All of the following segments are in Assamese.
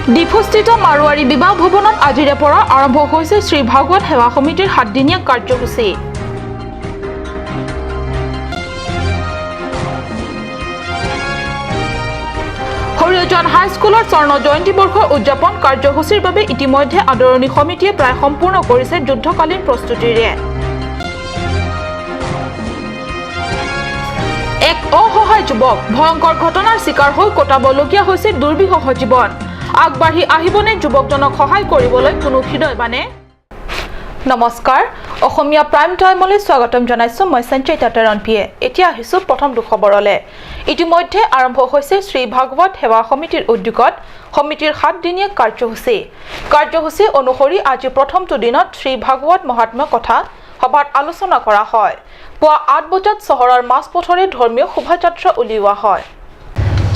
ডিফুস্থিত মাৰোৱাৰী বিবাহ ভৱনত আজিৰে পৰা আৰম্ভ হৈছে শ্ৰী ভাগৱত সেৱা সমিতিৰ সাতদিনীয়া কাৰ্যসূচী। সৰিয়হজান হাইস্কুলৰ স্বৰ্ণ জয়ন্তী বৰ্ষ উদযাপন কাৰ্যসূচীৰ বাবে ইতিমধ্যে আদৰণি সমিতিয়ে প্ৰায় সম্পূৰ্ণ কৰিছে যুদ্ধকালীন প্ৰস্তুতিৰে। এক অসহায় যুৱক ভয়ংকৰ ঘটনাৰ চিকাৰ হৈ কটাবলগীয়া হৈছে দুৰ্বিষহ জীৱন। আগবাঢ়ি আহিবনে যুৱকজনক সহায় কৰিবলৈ কোনো হৃদয়বানে? নমস্কাৰ, অসমীয়া প্ৰাইম টাইমলৈ স্বাগতম জনাইছোঁ। মই সঞ্চয়িতা তেৰণপিয়ে। এতিয়া আহিছোঁ প্ৰথমটো খবৰলৈ। ইতিমধ্যে আৰম্ভ হৈছে শ্ৰী ভাগৱত সেৱা সমিতিৰ উদ্যোগত সমিতিৰ সাতদিনীয়া কাৰ্যসূচী। কাৰ্যসূচী অনুসৰি আজি প্ৰথমটো দিনত শ্ৰী ভাগৱত মহাত্ম্য কথা সভাত আলোচনা কৰা হয়। পুৱা ৮ বজাত চহৰৰ মাজপথৰে ধৰ্মীয় শোভাযাত্ৰা উলিওৱা হয়।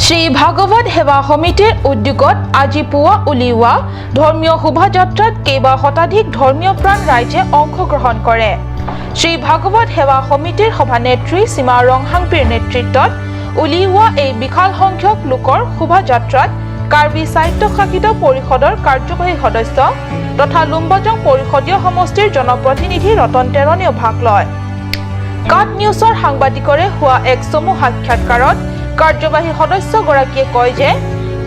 শ্ৰী ভাগৱত সেৱা সমিতিৰ উদ্যোগত আজি পুৱা উলিওৱা ধৰ্মীয় শোভাযাত্ৰাত কেইবা শতাধিক ধৰ্মীয় প্ৰাণ ৰাইজে অংশগ্ৰহণ কৰে। শ্ৰী ভাগৱত সেৱা সমিতিৰ সভানেত্ৰী সীমা ৰংহাংপিৰ নেতৃত্বত উলিওৱা এই বিশাল সংখ্যক লোকৰ শোভাযাত্ৰাত কাৰ্বি স্বায়ত্তশাসিত পৰিষদৰ কাৰ্যবাহী সদস্য তথা লুম্বাজং পৰিষদীয় সমষ্টিৰ জনপ্ৰতিনিধি ৰতন তেৰণেও ভাগ লয়। কাট নিউজৰ সাংবাদিকৰে হোৱা এক চমু সাক্ষাৎকাৰত কাৰ্যবাহী সদস্যগৰাকীয়ে কয় যে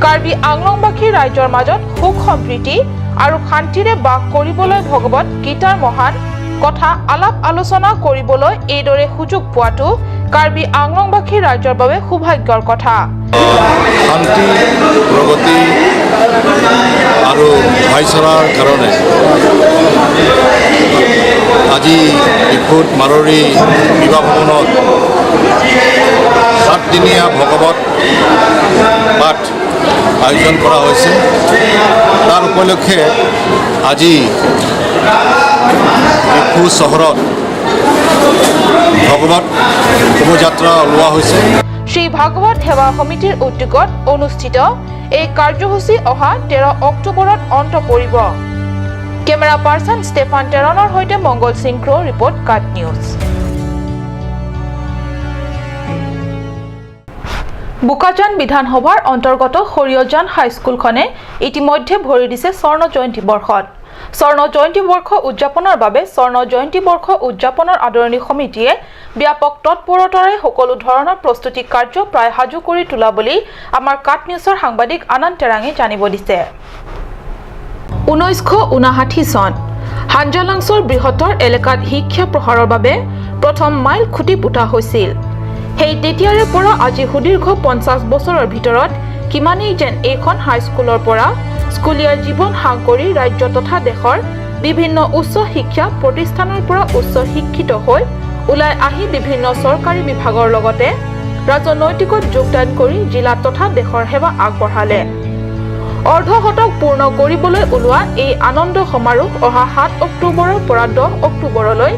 কাৰ্বি আংলংবাসী ৰাইজৰ মাজত সুখ সম্প্ৰীতি আৰু শান্তিৰে বাস কৰিবলৈ ভগৱত গীতাৰ মহান কথা আলাপ আলোচনা কৰিবলৈ এইদৰে সুযোগ পোৱাটো কাৰ্বি আংলংবাসী ৰাইজৰ বাবে সৌভাগ্যৰ কথা। শান্তি, প্ৰগতি আৰু ভাইচাৰাৰ কাৰণে আজি ডিফুত মাৰোৱাৰী বিবাহ ভৱনত সাতদিনীয়া ভগৱত পাঠ আয়োজন কৰা হৈছে। তাৰ উপলক্ষে আজি ডিফু চহৰত ভগৱত শোভাযাত্ৰা ওলোৱা হৈছে। শ্ৰী ভাগৱত সেৱা সমিতিৰ উদ্যোগত অনুষ্ঠিত এই কাৰ্যসূচী অহা ১৩ অক্টোবৰত অন্ত পৰিব। কেমেৰা পাৰ্চন ষ্টেফান টেৰণৰ সৈতে মংগল সিং ক্ৰ' ৰিপৰ্ট, কাট নিউজ। বোকাজান বিধানসভাৰ অন্তৰ্গত সৰিয়হজান হাইস্কুলখনে ইতিমধ্যে ভৰি দিছে স্বৰ্ণ জয়ন্তী বৰ্ষত। স্বৰ্ণ জয়ন্তী বৰ্ষ উদযাপনৰ বাবে স্বৰ্ণ জয়ন্তী বৰ্ষ উদযাপনৰ আদৰণি সমিতিয়ে ব্যাপক তৎপৰতাৰে সকলো ধৰণৰ প্ৰস্তুতি কাৰ্য প্ৰায় সাজু কৰি তোলা বুলি আমাৰ কাট নিউজৰ সাংবাদিক আনন্দ টেৰাঙে জানিব দিছে। ১৯৫৯ চন হাঞ্জালাংছৰ বৃহত্তৰ এলেকাত শিক্ষা প্ৰসাৰৰ বাবে প্ৰথম মাইল খুঁটি পোতা হৈছিল। সেই তেতিয়াৰে পৰা আজি সুদীৰ্ঘ ৫০ বছৰৰ ভিতৰত কিমানেই যেন এইখন হাইস্কুলৰ পৰা স্কুলীয়া জীৱন সাং কৰি ৰাজ্য তথা দেশৰ বিভিন্ন উচ্চ শিক্ষা প্ৰতিষ্ঠানৰ পৰা উচ্চ শিক্ষিত হৈ ওলাই আহি বিভিন্ন চৰকাৰী বিভাগৰ লগতে ৰাজনৈতিকত যোগদান কৰি জিলা তথা দেশৰ সেৱা আগবঢ়ালে। অৰ্ধশতক পূৰ্ণ কৰিবলৈ ওলোৱা এই আনন্দ সমাৰোহ অহা ৭ অক্টোবৰৰ পৰা ১০ অক্টোবৰলৈ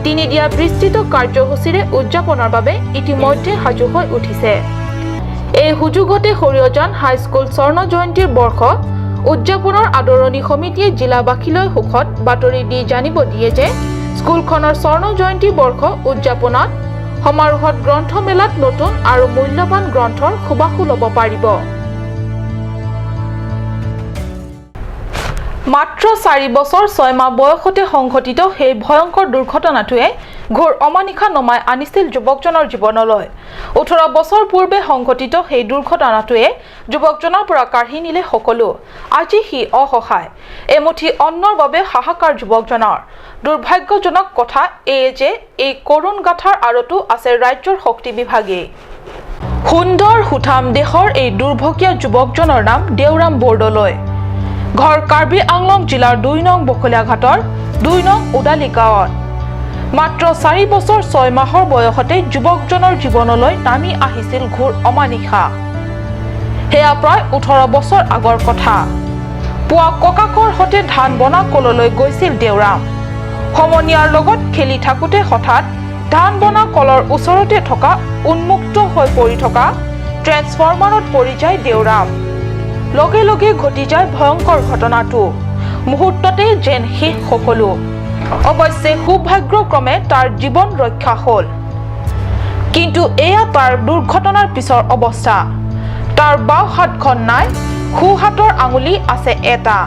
তিনিদিনীয়া বিস্তৃত কাৰ্যসূচীৰে উদযাপনৰ বাবে ইতিমধ্যে সাজু হৈ উঠিছে। এই সুযোগতে সৰিয়হজান হাইস্কুল স্বৰ্ণ জয়ন্তীৰ বৰ্ষ উদযাপনৰ আদৰণি সমিতিয়ে জিলাবাসীলৈ সুখদ বাতৰি দি জানিব দিয়ে যে স্কুলখনৰ স্বৰ্ণ জয়ন্তী বৰ্ষ উদযাপনত সমাৰোহত গ্ৰন্থমেলাত নতুন আৰু মূল্যৱান গ্ৰন্থৰ সুবাসো ল'ব পাৰিব। মাত্ৰ ৪ বছৰ ৬ মাহ বয়সতে সংঘটিত সেই ভয়ংকৰ দুৰ্ঘটনাটোৱে ঘোৰ অমানিশা নমাই আনিছিল যুৱকজনৰ জীৱনলৈ। ১৮ বছৰ পূৰ্বে সংঘটিত সেই দুৰ্ঘটনাটোৱে যুৱকজনৰ পৰা কাঢ়ি নিলে সকলো। আজি সি অসহায়, এমুঠি অন্নৰ বাবে হাহাকাৰ যুৱকজনৰ। দুৰ্ভাগ্যজনক কথা এয়ে যে এই কৰুণ গাথাৰ আঁৰতো আছে ৰাজ্যৰ শক্তি বিভাগেই। সুন্দৰ সুঠাম দেশৰ এই দুৰ্ভগীয়া যুৱকজনৰ নাম দেউৰাম বৰদলৈ। ঘৰ কাৰ্বি আংলং জিলাৰ ২ নং বকলীয়াঘাটৰ ২ নং উদালি গাঁৱত। মাত্ৰ ৪ বছৰ ৬ মাহৰ বয়সতে যুৱকজনৰ জীৱনলৈ নামি আহিছিল ঘোৰ অমানিশা। সেয়া প্ৰায় ১৮ বছৰ আগৰ কথা। পুৱা ককাকৰ সৈতে ধান বনা কললৈ গৈছিল দেউৰাম। সমনীয়াৰ লগত খেলি থাকোঁতে হঠাৎ ধান বনা কলৰ ওচৰতে থকা উন্মুক্ত হৈ পৰি থকা ট্ৰেন্সফৰ্মাৰত পৰি যায় দেউৰাম। লগে লগে ঘটি যায় ভয়ংকৰ ঘটনাটো। মুহূৰ্ততে যেন শেষ সকলো। অৱশ্যে সৌভাগ্যক্ৰমে তাৰ জীৱন ৰক্ষা হ'ল, কিন্তু এয়া তাৰ দুৰ্ঘটনাৰ পিছৰ অৱস্থা। তাৰ বাওঁ হাতখন নাই, সোঁহাতৰ আঙুলি আছে এটা,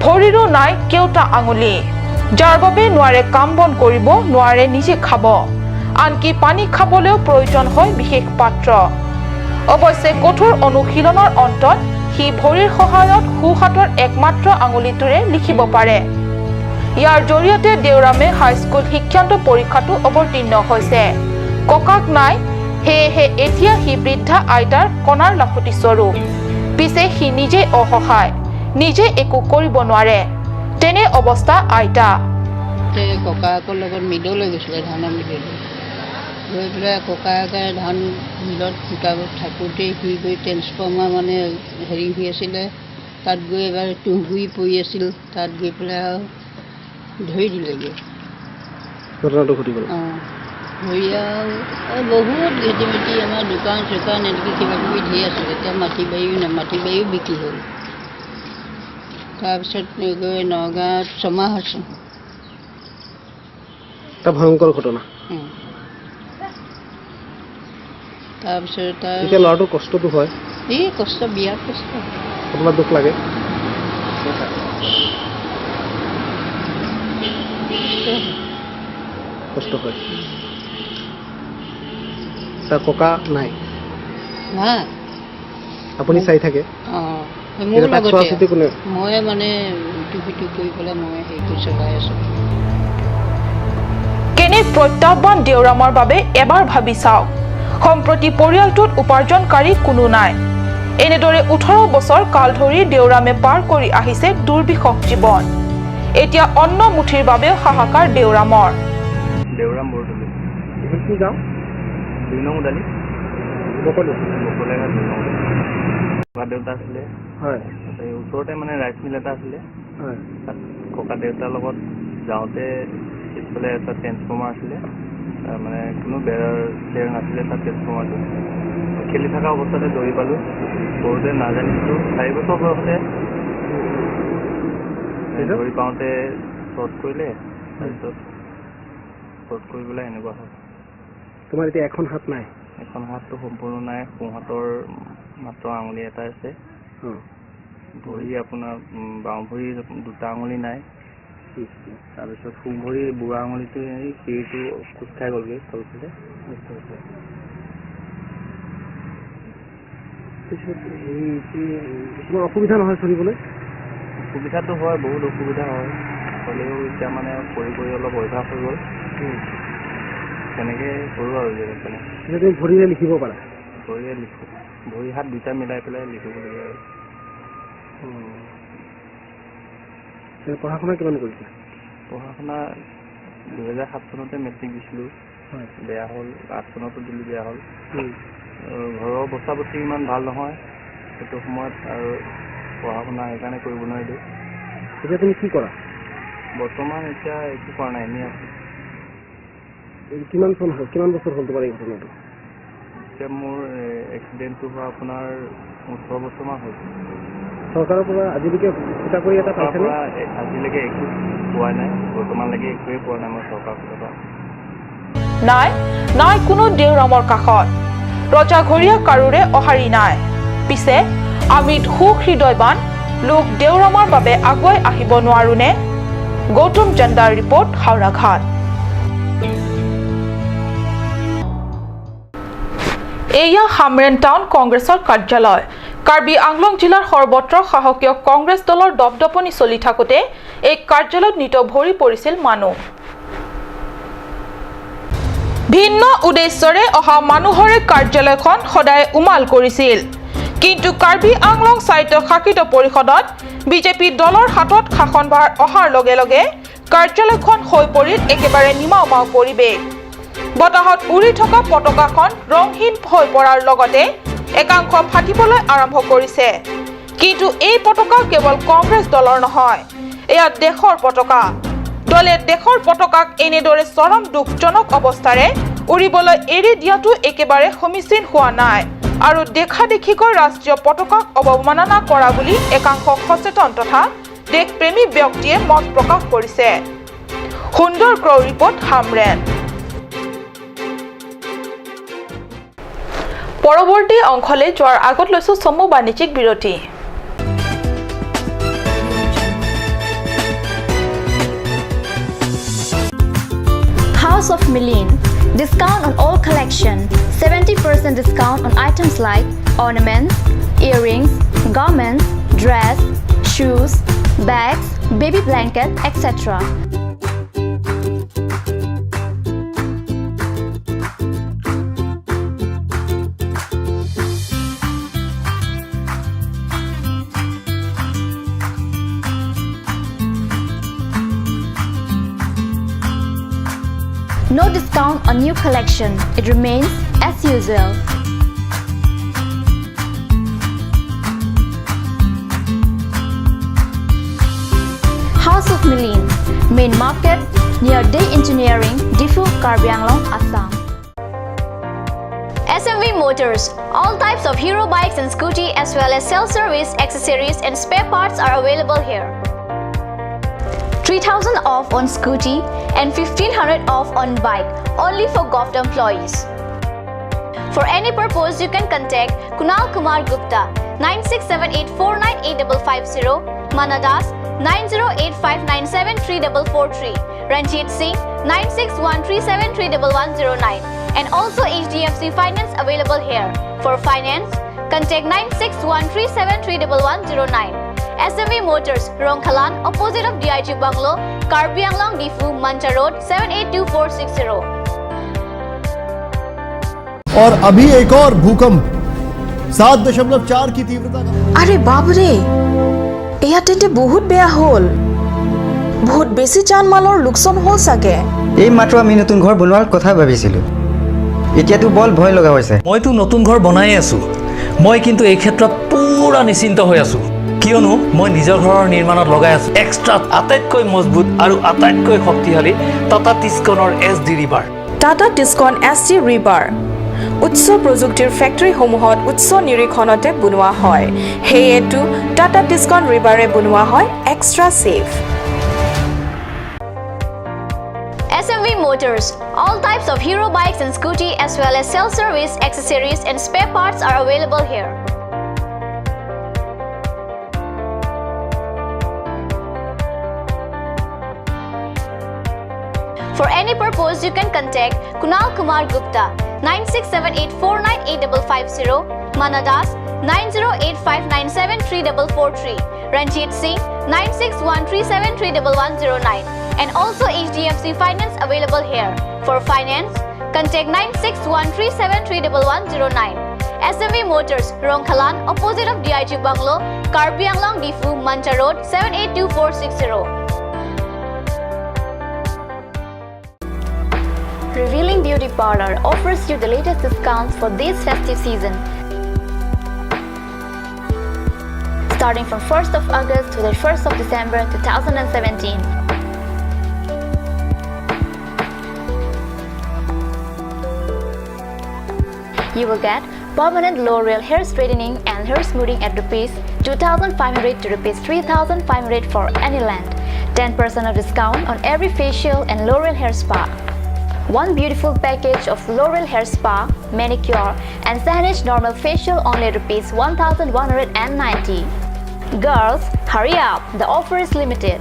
ভৰিৰো নাই কেওটা আঙুলি, যাৰ বাবে নোৱাৰে কাম বন কৰিব, নোৱাৰে নিজে খাব, আনকি পানী খাবলৈও প্ৰয়োজন হয় বিশেষ পাত্ৰ। অৱশ্যে কঠোৰ অনুশীলনৰ অন্তত সি ভৰিৰ সহায়ত সোঁহাতৰ একমাত্ৰ আঙুলিটোৰে লিখিব পাৰে। ইয়াৰ জৰিয়তে দেওৰামে হাইস্কুল শিক্ষান্ত পৰীক্ষাতো অৱতীৰ্ণ হৈছে। ককাক নাই, সেয়েহে এতিয়া সি বৃদ্ধা আইতাৰ কণাৰ লাখুটি স্বৰূপ। পিছে সি নিজে অসহায়, নিজে একো কৰিব নোৱাৰে, তেনে অৱস্থা আইতা। ককায়েকৰ লগত মিললৈ গৈছিলে, ধানৰ মিললৈ গৈ পেলাই ককায়েকে ধান মিলত কুটাব থাকোঁতেই সি গৈ ট্ৰেন্সফৰ্মাৰ মানে হেৰি হৈ আছিলে, তাত গৈ এবাৰ তুঁহগুৰি পৰি আছিল, তাত গৈ পেলাই আৰু ধৰি দিলেগৈ। ঘটনাটো ঘটি গ'ল। অঁ, ধৰি আৰু বহুত ঘেটি মেটি আমাৰ দোকান চোকান এনেকৈ কিবা কিবি ধেৰ আছিলে। এতিয়া মাটি বাৰীও নাই, মাটি বাৰীও বিক্ৰী হ'ল। তাৰপিছত গৈ নগাঁৱত ছমাহ আছোঁ। এটা ভয়ংকৰ ঘটনা। তাৰপিছত তাৰ এতিয়া ল'ৰাটোৰ কষ্টটো হয়। এই কষ্ট, বিৰাট কষ্ট। আপোনাৰ দুখ লাগে? কষ্ট হয়। তাৰ ককা নাই? নাই। আপুনি চাই থাকে? অঁ, মোৰ লগতে কোনে? মই মানে ইটো সিটো কৰি পেলাই মই হেৰি চলাই আছোঁ। কেনে প্ৰত্যাহ্বান দেওৰামৰ বাবে এবাৰ ভাবি চাওক। সম্প্ৰতি পৰিয়ালটোত উপাৰ্জনকাৰী কোনো নাই। এনেদৰে 18 বছৰ কাল ধৰি দেওৰামে পাৰ কৰি আহিছে দুৰ্বিষহ জীৱন। এতিয়া অন্ন মুঠিৰ বাবেও হাহাকাৰ দেওৰামৰ। দেওৰাম বৰদলৈ। কি গাঁও? 2 নং উদালি। বকলীয়া। বকলীয়া 2 নং উদালি। ককা দেউতা আছিলে। হয়। এই ওচৰতে মানে ৰাইচ মিল এটা আছিলে। হয়। তাত ককা দেউতাৰ লগত যাওঁতে পিছফালে এটা ট্ৰেন্সফৰ্মাৰ আছিলে, মানে কোনো বেৰৰ চেৰ নাছিলে তাত। ট্ৰেন্সফৰ্মাৰটো খেলি থকা অৱস্থাতে দৌৰি পালোঁ। সৰুতে নাজানিছিলোঁ, 4 বছৰ বয়সতে দৌৰি পাওঁতে শ্বৰ্ট কৰিলে। তাৰপিছত শ্বৰ্ট কৰি পেলাই এনেকুৱা হ'ল। তোমাৰ এতিয়া এখন হাত নাই? এখন হাতটো সম্পূৰ্ণ নাই, সোঁহাতৰ মাত্ৰ আঙুলি এটা আছে। ভৰি আপোনাৰ বাওঁ ভৰি দুটা আঙুলি নাই। তাৰপিছত সোঁ ভৰি বুঢ়া আঙুলিটো এই শিৰটো খোজ খাই গ'লগৈ তলফালে। তোমাৰ অসুবিধা নহয় চলিবলৈ? অসুবিধাটো হয়, বহুত অসুবিধা হয়। হ'লেও এতিয়া মানে কৰি কৰি অলপ অভ্যাস হৈ গ'ল, তেনেকৈ কৰোঁ আৰু যেনে তেনে। এতিয়া তুমি ভৰিৰে লিখিব পাৰা? ভৰিৰে লিখোঁ, ভৰি হাত দুটা মিলাই পেলাই লিখিব লাগে আৰু। পঢ়া শুনা কিমান কৰিছা? পঢ়া শুনা 2007 চনতে মেট্ৰিক দিছিলোঁ, বেয়া হ'ল। 8 চনতো দিলোঁ, বেয়া হ'ল। ঘৰৰ অৱস্থা পাতি ইমান ভাল নহয় সেইটো সময়ত, আৰু পঢ়া শুনা সেইকাৰণে কৰিব নোৱাৰিলোঁ। এতিয়া তুমি কি কৰা? বৰ্তমান এতিয়া একো কৰা নাই, এনেই আছোঁ। কিমান চন হ'ল, কিমান বছৰ হ'ল তোমাৰ এই ঘটনাটো? এতিয়া মোৰ এক্সিডেণ্টটো হোৱা আপোনাৰ 18 বছৰমান হ'ল। চৰকাৰৰ পৰা আজিলৈকে চাকৰি এটা পাইছেনে? আজিলৈকে একো পোৱা নাই, বৰ্তমানলৈকে একোৱেই পোৱা নাই মই চৰকাৰৰ ফালৰ পৰা। নাই নাই কোনো দেওৰামৰ কাষত, ৰজাঘৰীয়া কাৰোৰে অহাৰি নাই। পিছে আমি সুহৃদয়বান লোক দেওৰামৰ বাবে আগুৱাই আহিব নোৱাৰোনে? গৌতম চন্দাৰ ৰিপৰ্ট, হাওৰাঘাট। এয়া হামৰেন টাউন কংগ্ৰেছৰ কাৰ্যালয়। কাৰ্বি আংলং জিলাৰ সৰ্বত্ৰ শাসকীয় কংগ্ৰেছ দলৰ দপদপনি চলি থাকোঁতে এই কাৰ্যালয়ত নিতৌ ভৰি পৰিছিল মানুহ। ভিন্ন উদ্দেশ্যৰে অহা মানুহৰে কাৰ্যালয়খন সদায় উমাল কৰিছিল। কিন্তু কাৰ্বি আংলং স্বায়ত্তশাসিত পৰিষদত বিজেপি দলৰ হাতত শাসনভাৰ অহাৰ লগে লগে কাৰ্যালয়খন হৈ পৰিল একেবাৰে নিমাওমাও পৰিৱেশ। বতাহত উৰি থকা পতাকাখন ৰংহীন হৈ পৰাৰ লগতে একাংশ ফাটিবলৈ আৰম্ভ কৰিছে। কিন্তু এই পতাকা কেৱল কংগ্ৰেছ দলৰ নহয়, এয়া দেশৰ পতাকা। দলে দেশৰ পতাকাক এনেদৰে চৰম দুখজনক অৱস্থাৰে উৰিবলৈ এৰি দিয়াটো একেবাৰে সমীচীন হোৱা নাই আৰু দেখা দেখিকৈ ৰাষ্ট্ৰীয় পতাকাক অৱমাননা কৰা বুলি একাংশ সচেতন তথা দেশপ্ৰেমী ব্যক্তিয়ে মত প্ৰকাশ কৰিছে। সুন্দৰ ক্ৰ ৰিপৰ্ট, হামৰেন। পৰৱৰ্তী অংশলৈ যোৱাৰ আগত লৈছো চমু বাণিজ্যিক বিৰতি। House of Milin. Discount on all collection. 70% discount on items like ornaments, earrings, garments, dress, shoes, bags, baby blanket, etc. No discount on new collection. It remains as usual. House of Milin, Main Market, near Day Engineering, Diphu, Karbi Anglong, Assam. SMV Motors. All types of hero bikes and scooty as well as self-service, accessories and spare parts are available here. 3000 off on scooty and 1500 off on bike only for govt employees. For any purpose, you can contact Kunal Kumar Gupta 9678498550, Mana Das 9085973443, Ranjit Singh 9613731109, and also HDFC Finance available here. For finance, contact 9613731109. SMV Motors, Rongkhalan, opposite of DIG Bungalow, Karbi Anglong, Diphu, Mancha Road, 782460. और अभी एक और भूकंप 7.4 की तीव्रता का। আৰে বাপৰে, এয়া তেন্তে বহুত বেয়া হ'ল। বহুত বেছি জান মালৰ লোকচান হ'ল চাগে। এই মাত্ৰ আমি নতুন ঘৰ বনোৱাৰ কথা ভাবিছিলোঁ, এতিয়াতো বৰ ভয় লগা হৈছে। মইতো নতুন ঘৰ বনাই আছোঁ। মই কিন্তু এই ক্ষেত্ৰত পূৰা নিশ্চিন্ত হৈ আছোঁ, কিয়নো মই নিজৰ ঘৰৰ নিৰ্মাণত লগাই আছোঁ এক্সট্ৰা আটাইতকৈ মজবুত আৰু আটাইতকৈ শক্তিশালী টাটা টিস্কনৰ S D rebar. Tata Tiscon S D rebar উচ্চ প্ৰযুক্তিৰ ফেক্টৰীসমূহত উচ্চ নিৰীক্ষণতে বনোৱা হয়। সেয়েতো টাটা টিস্কন ৰিবাৰে বনোৱা হয় extra safe. SMV Motors. All types of hero bikes and scooty as well as self-service, accessories and spare parts are available here. For any purpose, you can contact Kunal Kumar Gupta 9678498550, Mana Das 9085973443, Ranjit Singh 9613731109, and also HDFC Finance available here. For finance, contact 9613731109. SMV Motors, Rongkhalan, opposite of DIG Bungalow, Karbi Anglong, Diphu, Mancha Road, 782460. Revealing Beauty Parlor offers you the latest discounts for this festive season. Starting from 1st of August to the 1st of December 2017. You will get permanent L'Oreal hair straightening and hair smoothing at rupees 2500 to rupees 3500 for any length. 10% of discount on every facial and L'Oreal hair spa. One beautiful package of L'Oreal hair spa, manicure and Sanish normal facial only rupees 1190. Girls, hurry up, the offer is limited.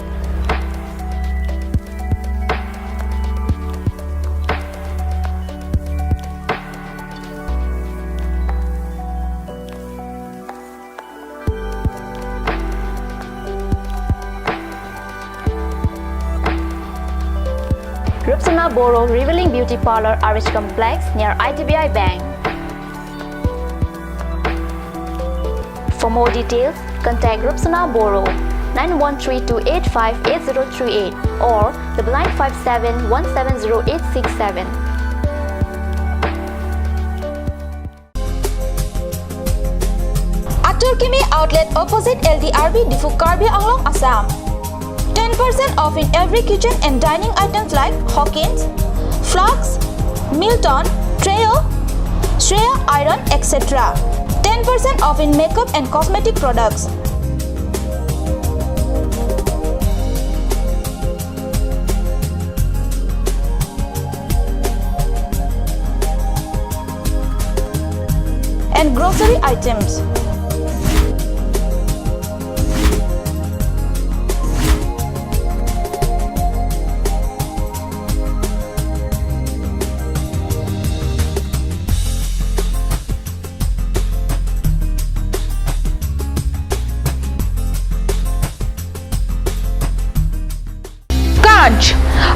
Rupsana Boro, Revealing Beauty Parlor, RH Complex near IDBI Bank. For more details, contact Rupsana Boro 9132858038 or 9957170867. Atur Kimi outlet opposite LDRB, Diphu, Karbi Anglong, Assam. 10% off in every kitchen and dining items like Hawkins, Flux, Milton, Treo, Shreya Iron, etc. 10% off in makeup and cosmetic products. And grocery items.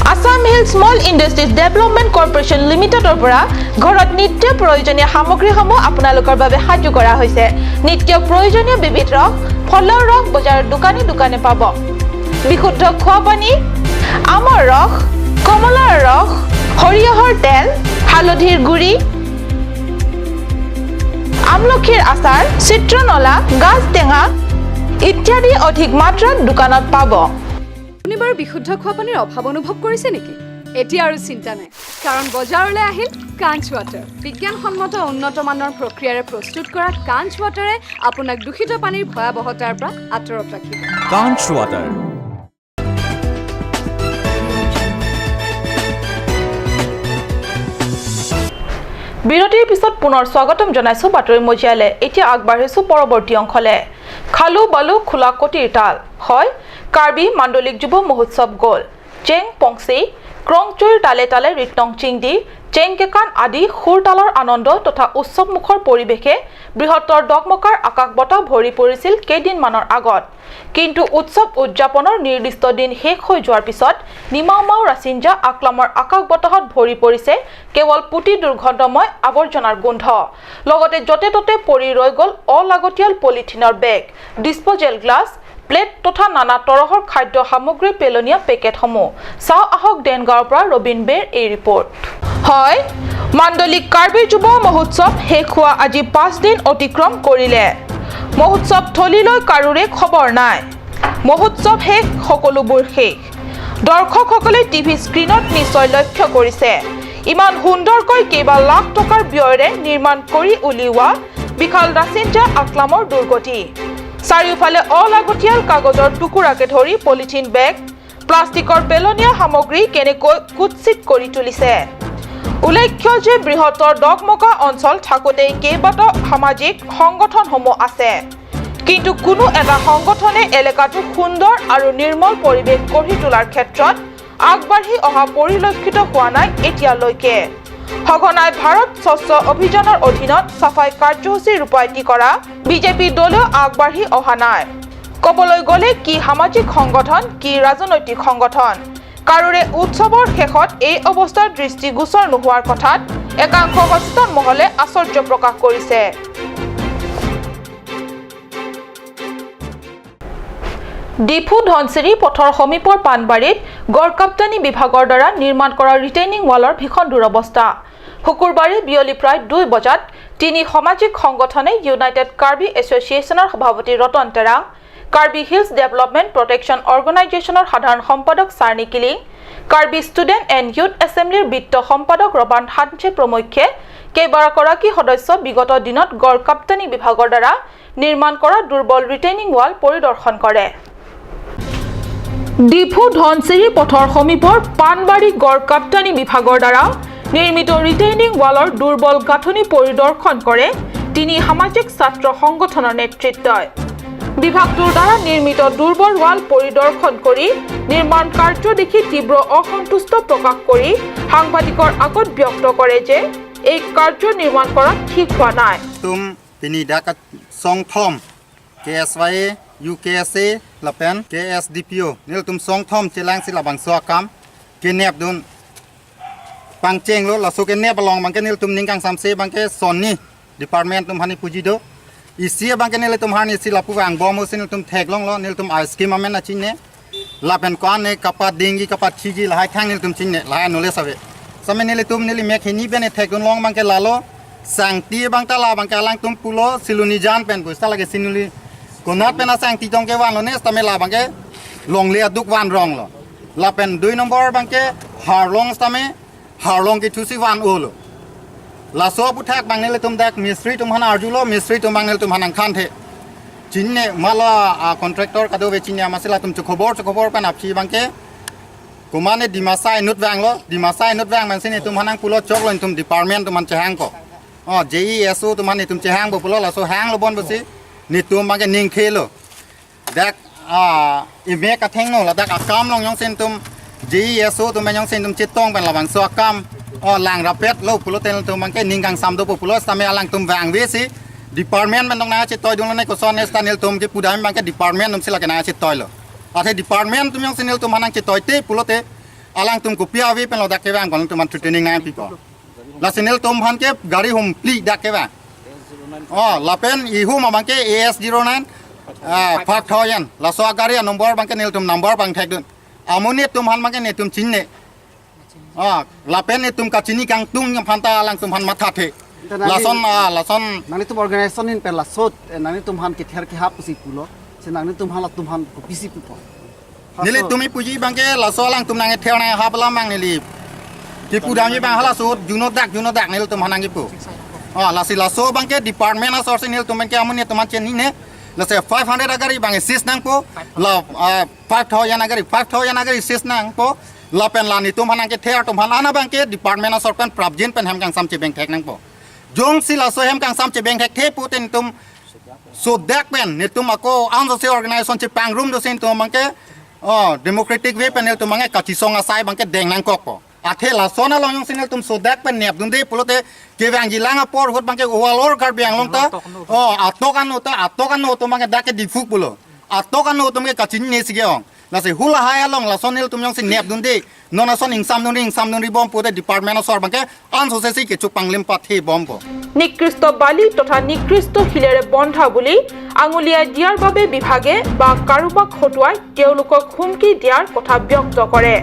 Assam Hill Small Industries Development Corporation লিমিটেডৰ পৰা ঘৰত নিত্য প্ৰয়োজনীয় সামগ্ৰীসমূহ আপোনালোকৰ বাবে সাজু কৰা হৈছে। নিত্য প্ৰয়োজনীয় বিবিধ ৰস, ফলৰ ৰস বজাৰৰ দোকানে দোকানে পাব। বিশুদ্ধ খোৱা পানী, আমৰ ৰস, কমলাৰ ৰস, সৰিয়হৰ তেল, হালধিৰ গুড়ি, আমলখিৰ আচাৰ, চিত্ৰনলা, গাজ টেঙা ইত্যাদি অধিক মাত্ৰাত দোকানত পাব। আপুনি বাৰু বিশুদ্ধ খোৱা পানীৰ অভাৱ অনুভৱ কৰিছে নেকি? এতিয়া আৰু চিন্তা নাই, কাৰণ বজাৰলৈ আহিল কাঞ্চ ৱাটাৰ। বিজ্ঞানসন্মত উন্নত মানৰ প্ৰক্ৰিয়াৰে প্ৰস্তুত কৰা কাঞ্চ ৱাটাৰে আপোনাক দূষিত পানীৰ ভয়াৱহতাৰ পৰা আঁতৰত ৰাখিব। কাঞ্চ ৱাটাৰ। বিৰতিৰ পিছত পুনৰ স্বাগতম জনাইছো বাতৰি মজিয়ালে। এতিয়া আগবাঢ়িছো পৰৱৰ্তী অংশলে। খালু বালু খোলা কটিৰ তাল হয় কাৰ্বি মাণ্ডলিক যুৱ মহোৎসৱ গ'ল। চেং পংচি ক্ৰংচুৰ তালে তালে ৰিটং চিংদি চেংকেকান আদি সুৰ তালৰ আনন্দ তথা উৎসৱমুখৰ পৰিৱেশে বৃহত্তৰ দকমকাৰ আকাশ বতাহ ভৰি পৰিছিল কেইদিনমানৰ আগত। কিন্তু উৎসৱ উদযাপনৰ নিৰ্দিষ্ট দিন শেষ হৈ যোৱাৰ পিছত নিমাওমাও ৰাচিঞ্জা আকলামৰ আকাশ বতাহত ভৰি পৰিছে কেৱল পুতি দুৰ্গন্ধময় আৱৰ্জনাৰ গোন্ধ, লগতে য'তে ত'তে পৰি ৰৈ গ'ল অলাগতিয়াল পলিথিনৰ বেগ, ডিছপ'জেল গ্লাছ, প্লেট তথা নানা তৰহৰ খাদ্য সামগ্ৰীৰ পেলনীয়া পেকেটসমূহ। চাওঁ আহক দেনগাঁৱৰ পৰা ৰবীন বেৰ এই ৰিপৰ্ট। হয়, মাণ্ডলিক কাৰ্বি যুৱ মহোৎসৱ শেষ হোৱা আজি 5 দিন অতিক্ৰম কৰিলে। মহোৎসৱ থলীলৈ কাৰোৰে খবৰ নাই। মহোৎসৱ শেষ, সকলোবোৰ শেষ। দৰ্শকসকলে টিভি স্ক্ৰীণত নিশ্চয় লক্ষ্য কৰিছে ইমান সুন্দৰকৈ কেইবা লাখ টকাৰ ব্যয়েৰে নিৰ্মাণ কৰি উলিওৱা বিশাল ৰাচিঞ্জা আকলামৰ দুৰ্গতি। চাৰিওফালে অলাগতিয়াল কাগজৰ টুকুৰাকে ধৰি পলিথিন বেগ, প্লাষ্টিকৰ পেলনীয়া সামগ্ৰী কেনেকৈ কুৎসিত কৰি তুলিছে। উল্লেখ্য যে বৃহত্তৰ দকমকা অঞ্চল থাকোঁতেই কেইবাটাও সামাজিক সংগঠনসমূহ আছে, কিন্তু কোনো এটা সংগঠনে এলেকাটো সুন্দৰ আৰু নিৰ্মল পৰিৱেশ গঢ়ি তোলাৰ ক্ষেত্ৰত আগবাঢ়ি অহা পৰিলক্ষিত হোৱা নাই এতিয়ালৈকে। সঘনাই ভাৰত স্বচ্ছ অভিযানৰ অধীনত চাফাই কাৰ্যসূচী ৰূপায়িত কৰা বিজেপি দলেও আগবাঢ়ি অহা নাই। ক'বলৈ গ'লে কি সামাজিক সংগঠন, কি ৰাজনৈতিক সংগঠন, কাৰোৰে উৎসৱৰ শেষত এই অৱস্থাৰ দৃষ্টিগোচৰ নোহোৱাৰ কথাত একাংশ সচেতন মহলে আশ্চৰ্য প্ৰকাশ কৰিছে। ডিফু ধনশিৰি পথৰ সমীপৰ পানবাৰীত গড়কাপ্তানি বিভাগৰ দ্বাৰা নিৰ্মাণ কৰা ৰিটেইনিং ৱালৰ ভীষণ দুৰৱস্থা। শুকুৰবাৰে বিয়লি প্ৰায় 2 বজাত তিনি সামাজিক সংগঠনে ইউনাইটেড কাৰ্বি এছ'চিয়েশ্যনৰ সভাপতি Ratan Terang, Karbi Hills Development Protection অৰ্গেনাইজেশ্যনৰ সাধাৰণ সম্পাদক Charni Kiling, Karbi Student and Youth এছেম্বলিৰ বিত্ত সম্পাদক ৰবান হানছে প্ৰমুখ্যে কেইবাগৰাকী সদস্য বিগত দিনত গড়কাপ্তানি বিভাগৰ দ্বাৰা নিৰ্মাণ কৰা দুৰ্বল ৰিটেইনিং ৱাল পৰিদৰ্শন কৰে। ডিফু ধনশিৰি পথৰ সমীপৰ পানবাৰী গড়কাপ্তানি বিভাগৰ দ্বাৰা নিৰ্মিত ৰিটেইনিং ৱালৰ দুৰ্বল গাঁথনি পৰিদৰ্শন কৰে তিনি সামাজিক ছাত্ৰ সংগঠনৰ নেতৃত্বই। বিভাগটোৰ দ্বাৰা নিৰ্মিত দুৰ্বল ৱাল পৰিদৰ্শন কৰি নিৰ্মাণ কাৰ্য দেখি তীব্ৰ অসন্তুষ্ট প্ৰকাশ কৰি সাংবাদিকৰ আগত ব্যক্ত কৰে যে এই কাৰ্য নিৰ্মাণ কৰা ঠিক হোৱা নাই। UKSA lapen KSDPO nil tum song thom chelang si labang so kam ke nep dun pang cheng lo la so ke nep long bang ke nil tum ningkang samse bang ke sonni department tum hani puji do isi bang ke nil tum hani si lapu ang bom sin tum thek long lo nil tum ice cream amen na chinne lapen kwan ne kapat dingi kapat chigi la khang nil tum chinne la nole sabe same nil tum nil mek hini ben thek dun long bang ke lalo sangti bang ta la bang ke lang tum pulo siluni jan pen bu sa lage sinuli কোনাত পেনা চাংটি টংকে ওয়ান লো নেস তামে লা বাংকে লংলিয়া দুক ওয়ান রং লো লাপেন 2 নম্বর বাংকে হারলং তামে হারলং কি থুসি ওয়ান ও লো লাসো পুথাক বাংনেলে তুম দাক মিস্ত্রি তুম হানা আরজুলো মিস্ত্রি তুম বাংনেলে তুম হানাং খান the চিননে মালা কন্ট্রাক্টর কাদো বে চিননে আমাসিলা তুম খবর পেন আপছি বাংকে কুমানে ডিমাসা ইনুত ব্যাং লো ডিমাসা ইনুত ব্যাং মানসিনে তুম হানাং পুলো চক লো তুম ডিপার্টমেন্ট তুম চেহাং কো অ জেই এসও তুম হানি তুম চেহাং বো পুলো লাসো হাং লো বন বসি ni tum bang ke ning khelo dak a ime ka theng no la dak akam long yong sen tum GSO tum yong sen tum chitong ban la bang so akam o lang rapet lo pulo ten tum bang ke ning kang sam do pulo same alang tum wang we si department ban dong na chitoy dung na ko son stanil tum ke pudam bang ke department tum sila ke na chitoy lo athe department tum yong senil tum hanang chitoy te pulo te alang tum ko pia vi pen lo dak ke bang kon tum man training nang pi ko la sinel tum han ke gari hum pli dak ke bang oh la pen i hum bang ke AS09 5000 la so gari number bang ke nil tum number bang thek dun amoni tum han bang ke ne tum chin ne la pen ne tum ka chini kang tung phanta alang tum han matha the lason lason nani tum organization in per lasot nani tum han ke ther ke hap pusi pulo se nani tum han la tum han ko pisi pupo nili tumi puji bangke laso lang tum nange the na hap la mang nili ki pudami bang hala so juno dak nil tum han angi pu lasi laso bangke department a source nil tum ke amuni tum han cheni ne lase 500 agari bangke sis nang po la 5000 agari 5000 agari sis nang po la pen la ni tum han ke the tum han ana bangke department a sort pen prabjin pen hem kang sam che bang thek nang po jong si laso hem kang sam che bang thek the pu ten tum so dak pen ni tum ako ang so se organization che pang room do sin tum bangke democratic way panel tum bangke kachi song asai bangke deng nang kok po athe laso na long sinel tum so dak pen nep dun de pulote ke bang gilang apor hot bangke owalor kar biang long ta atokan no tum bangke dak ke difuk pulo atokan no tum ke kachi ni sige ong la se hula hai along la sonel tum yong si nep dun de nona son ingsam dun ri bom pote department sor bangke an so se si ke chuk panglim pa the bom po নিকৃষ্ট বালি তথা নিকৃষ্ট শিলেৰে বন্ধা বুলি আঙুলিয়াই দিয়াৰ বাবে বিভাগে বা কাৰোবাক হতুৱাই তেওঁলোকক হুমকি দিয়াৰ কথা ব্যক্ত কৰে।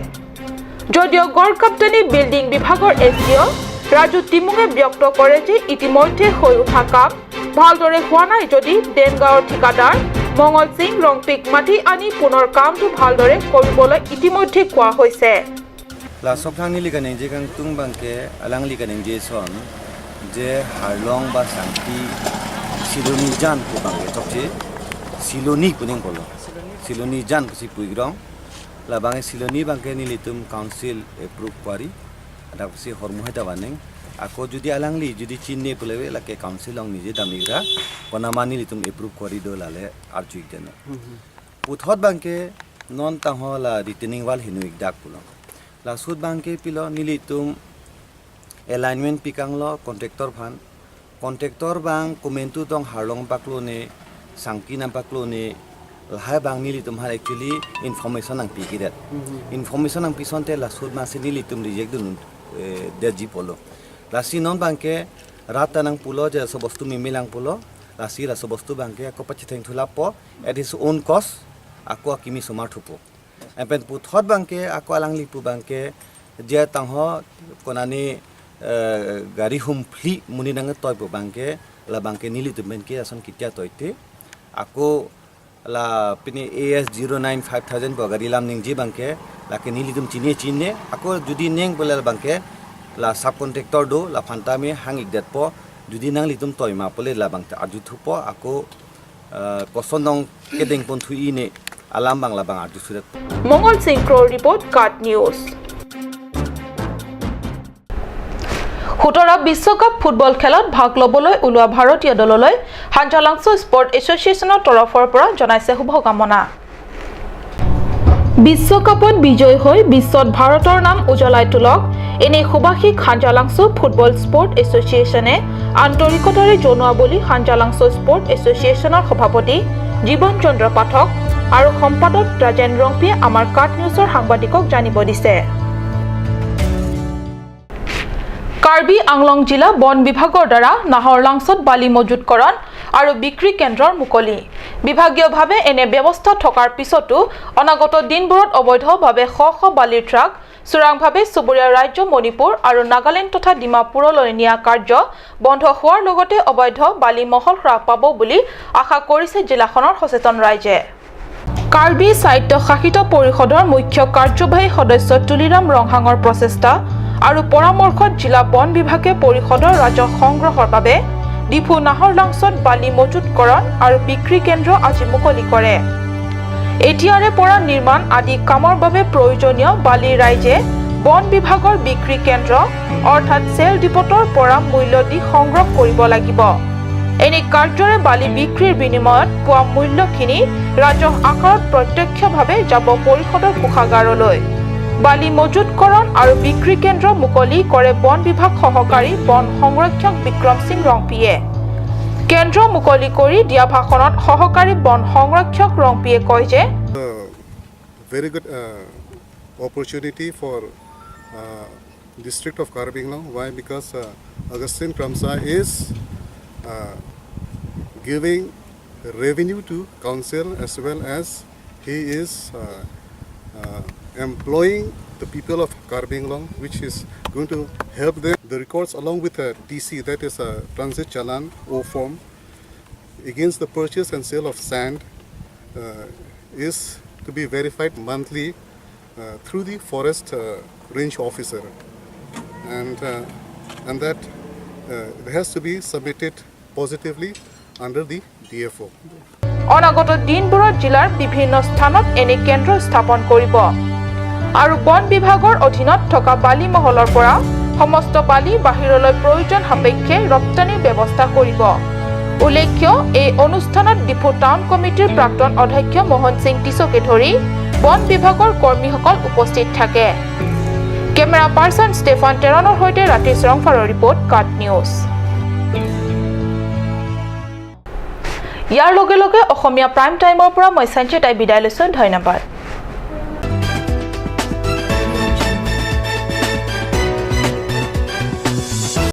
যদিও গড়কাপ্তানি বিল্ডিং বিভাগৰ এছ ডি অ' ৰাজু তিমুঙে ব্যক্ত কৰে যে ইতিমধ্যে হৈ উঠা কাম ভালদৰে হোৱা নাই যদি দেনগাঁৱৰ ঠিকাদাৰ মঙল সিং ৰংপিক মাতি আনি পুনৰ কামটো ভালদৰে কৰিবলৈ ইতিমধ্যে কোৱা হৈছে। যে হারলং বা শান্তি সিলোনি জান কো বাংগে চকছে সিলোনি পুনিং বলো সিলোনি জান কসি পুইগ্রং লা বাংগে সিলোনি বাংগে নিলিতুম কাউন্সিল এপ্রুভ পারি দাকসি হরমুহেতা বানেং আকৌ যদি আলাংলি যদি চিননে পুলেবে লাকে কাউন্সিল অং নিজে দামিগ্রা কোনামা নিলিতুম এপ্রুভ করি দো লালে আরজুইক জানে পুথত বাংকে নন তাহ লা রিটেনিং ওয়াল হিনুইক ডাক পুলং লা সুদ Banke pill নিলিতুম alignment pikang lo contractor phan contractor bang komentu tong harlong paklo ne sangki nam paklo ne lahai bang nili tum har actually information ang pikiret information ang pison te la sud ma se nili tum reject dun de ji polo la sinon bangke rata nang pulo je so bostu mimilang pulo la si la so bostu bangke ako pachitheng thula po at his own cost ako akimi somar thupo empen puthot bangke ako alang lipu bangke je tangho konani গাড়ি হুমফ্লি মুনি নাঙে তয় বাংকে লা বাংকে নিলি তুমেনকে আসন কিতিয়া তয়তে আকৌ লা পিনে AS 09 5000 গাড়ি লাম নিংজি বাংকে লাকে নিলি তুম চিনে চিনে আকৌ যদি নেং বলে বাংকে লা সাব কন্ট্রাক্টর do লা ফান্তামি হাং ইকদেত প যদি নাং লিতুম তয়মা পলে লা বাংতে আজু থুপ আকৌ কসনং কেদেং পন থুই নে আলাম বাংলা বাং আজু সুরত। মঙ্গল সিং ক্রোর ৰিপৰ্ট, কাট নিউজ। 17 বিশ্বকাপ ফুটবল খেলত ভাগ ল'বলৈ ওলোৱা ভাৰতীয় দললৈ হাঞ্জালাংছ স্পৰ্ট এছ'চিয়েশ্যনৰ তৰফৰ পৰা জনাইছে শুভকামনা। বিশ্বকাপত বিজয়ী হৈ বিশ্বত ভাৰতৰ নাম উজ্বলাই তোলক এনে সুবাসিক হাঞ্জালাংছ ফুটবল স্পৰ্ট এছ'চিয়েশ্যনে আন্তৰিকতাৰে জনোৱা বুলি হাঞ্জালাংছ স্পৰ্ট এছ'চিয়েশ্যনৰ সভাপতি জীৱন চন্দ্ৰ পাঠক আৰু সম্পাদক ৰাজেন ৰংপিয়ে আমাৰ কাট নিউজৰ সাংবাদিকক জানিব দিছে। কাৰ্বি আংলং জিলা বন বিভাগৰ দ্বাৰা নাহৰলাংছত বালি মজুতকৰণ আৰু বিক্ৰী কেন্দ্ৰৰ মুকলি। বিভাগীয়ভাৱে এনে ব্যৱস্থা থকাৰ পিছতো অনাগত দিনবোৰত অবৈধভাৱে শ শ বালিৰ ট্ৰাক চোৰাংভাৱে চুবুৰীয়া ৰাজ্য মণিপুৰ আৰু নাগালেণ্ড তথা ডিমাপুৰলৈ নিয়া কাৰ্য বন্ধ হোৱাৰ লগতে অবৈধ বালি মহল হ্ৰাস পাব বুলি আশা কৰিছে জিলাখনৰ সচেতন ৰাইজে। কাৰ্বি স্বায়ত্তশাসিত পৰিষদৰ মুখ্য কাৰ্যবাহী সদস্য তুলিৰাম ৰংহাঙৰ প্ৰচেষ্টা আৰু পৰামৰ্শত জিলা বন বিভাগে পৰিষদৰ ৰাজহ সংগ্ৰহৰ বাবে ডিফু নাহৰলাংছত বালি মজুতকৰণ আৰু বিক্ৰী কেন্দ্ৰ আজি মুকলি কৰে। এতিয়াৰে পৰা নিৰ্মাণ আদি কামৰ বাবে প্ৰয়োজনীয় বালি ৰাইজে বন বিভাগৰ বিক্ৰী কেন্দ্ৰ অৰ্থাৎ চেল ডিপোটৰ পৰা মূল্য দি সংগ্ৰহ কৰিব লাগিব। এনে কাৰ্যৰে বালি বিক্ৰীৰ বিনিময়ত পোৱা মূল্যখিনি ৰাজহ আকাৰত প্ৰত্যক্ষভাৱে যাব পৰিষদৰ কোষাগাৰলৈ। বালি মজুতকৰণ আৰু বিক্ৰী কেন্দ্ৰ মুকলি কৰে বন বিভাগ সহকাৰী বন সংৰক্ষক বিক্ৰম সিং ৰংপিয়ে। কেন্দ্ৰ মুকলি কৰি দিয়া ভাষণত সহকাৰী বন সংৰক্ষক ৰংপিয়ে কয় যে very good opportunity for district of Karbi Anglong. Why? Because Augustine Kramsa is giving revenue to council as well as he is employing the people of Karbi Anglong, which is going to help them. The records along with a TC, that is a transit challan O form, against the purchase and sale of sand is to be verified monthly through the forest range officer, and that it has to be submitted positively under the DFO. অনাগত দিনবোৰত জিলাৰ বিভিন্ন স্থানত এনে কেন্দ্ৰ স্থাপন কৰিব আৰু বন বিভাগৰ অধীনত থকা বালি মহলৰ পৰা সমস্ত বালি বাহিৰলৈ প্ৰয়োজন সাপেক্ষে ৰপ্তানিৰ ব্যৱস্থা কৰিব। উল্লেখ্য, এই অনুষ্ঠানত ডিফু টাউন কমিটিৰ প্ৰাক্তন অধ্যক্ষ মোহন সিং টিছকে ধৰি বন বিভাগৰ কৰ্মীসকল উপস্থিত থাকে। কেমেৰা পাৰ্চন ষ্টেফান টেৰণৰ সৈতে ৰাতিশ ৰংফাৰৰ ৰিপৰ্ট, কাট নিউজ। ইয়াৰ লগে লগে অসমীয়া প্ৰাইম টাইমৰ পৰা মই সঞ্চিতাই বিদায় লৈছোঁ। ধন্যবাদ।